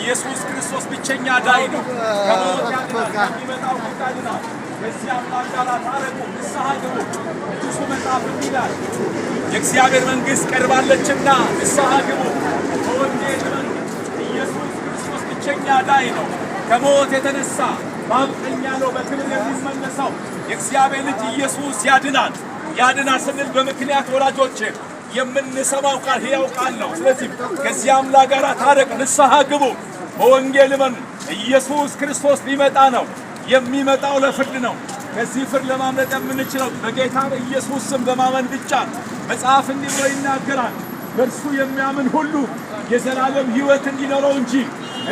ኢየሱስ ክርስቶስ ብቸኛ አዳኝ ነው። ከሞት ያድናል፣ ከሚመጣው ቁጣ ያድናል። ከዚህ አምላክ ጋር ታረቁ፣ ንስሐ ግቡ። ቅዱሱ መጽሐፍ እንዲህ ይላል፣ የእግዚአብሔር መንግሥት ቀርባለችና ንስሐ ግቡ፣ በወንጌል እመኑ። ኢየሱስ ክርስቶስ ብቸኛ አዳኝ ነው። ከሞት የተነሳ በአብ ቀኝ ያለው በክብር የሚመለሰው የእግዚአብሔር ልጅ ኢየሱስ ያድናል። ያድናል ስንል በምክንያት ወላጆች የምንሰማው ቃል ሕያው ቃል ነው። ስለዚህ ከዚህ አምላክ ጋር ታረቅ፣ ንስሐ ግቡ፣ በወንጌል እመኑ። ኢየሱስ ክርስቶስ ሊመጣ ነው። የሚመጣው ለፍርድ ነው። ከዚህ ፍርድ ለማምለጥ የምንችለው በጌታ በኢየሱስ ስም በማመን ብቻ። መጽሐፍ እንዲህ ብሎ ይናገራል፣ በእርሱ የሚያምን ሁሉ የዘላለም ሕይወት እንዲኖረው እንጂ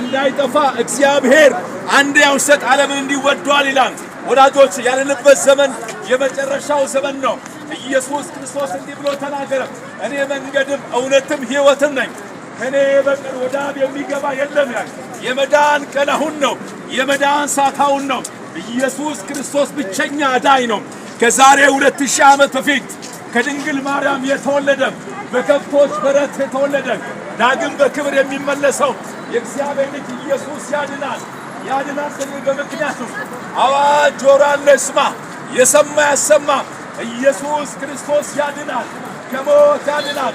እንዳይጠፋ እግዚአብሔር አንድያውን ሲሰጥ ዓለምን እንዲሁ ወዷል ይላል። ወዳጆች፣ ያለንበት ዘመን የመጨረሻው ዘመን ነው። ኢየሱስ ክርስቶስ እንዲህ ብሎ ተናገረ፣ እኔ መንገድም እውነትም ሕይወትም ነኝ፣ ከእኔ በቀር ወደ አብ የሚገባ የለም ይላል። የመዳን ቀን አሁን ነው። የመዳን ሰዓት አሁን ነው። ኢየሱስ ክርስቶስ ብቸኛ አዳኝ ነው። ከዛሬ 2000 ዓመት በፊት ከድንግል ማርያም የተወለደ፣ በከብቶች በረት የተወለደ፣ ዳግም በክብር የሚመለሰው የእግዚአብሔር ልጅ ኢየሱስ ያድናል። ያድናል ስንል በምክንያት ነው። አዋጅ! ጆሮ ያለ ይስማ፣ የሰማ ያሰማ። ኢየሱስ ክርስቶስ ያድናል። ከሞት ያድናል።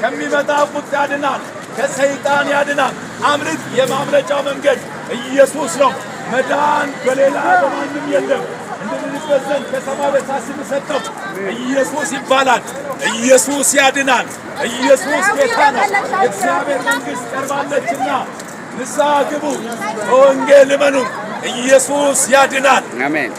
ከሚመጣ ቁጣ ያድናል። ከሰይጣን ያድናል። አምልጥ። የማምለጫው መንገድ ኢየሱስ ነው። መዳን በሌላ በማንም የለም። እንድንድንበት ዘንድ ከሰማይ በታች ስም ሰጠው፣ ኢየሱስ ይባላል። ኢየሱስ ያድናል። ኢየሱስ ጌታ ነው። የእግዚአብሔር መንግሥት ቀርባለችና ንስሐ ግቡ፣ በወንጌል እመኑ። ኢየሱስ ያድናል። አሜን።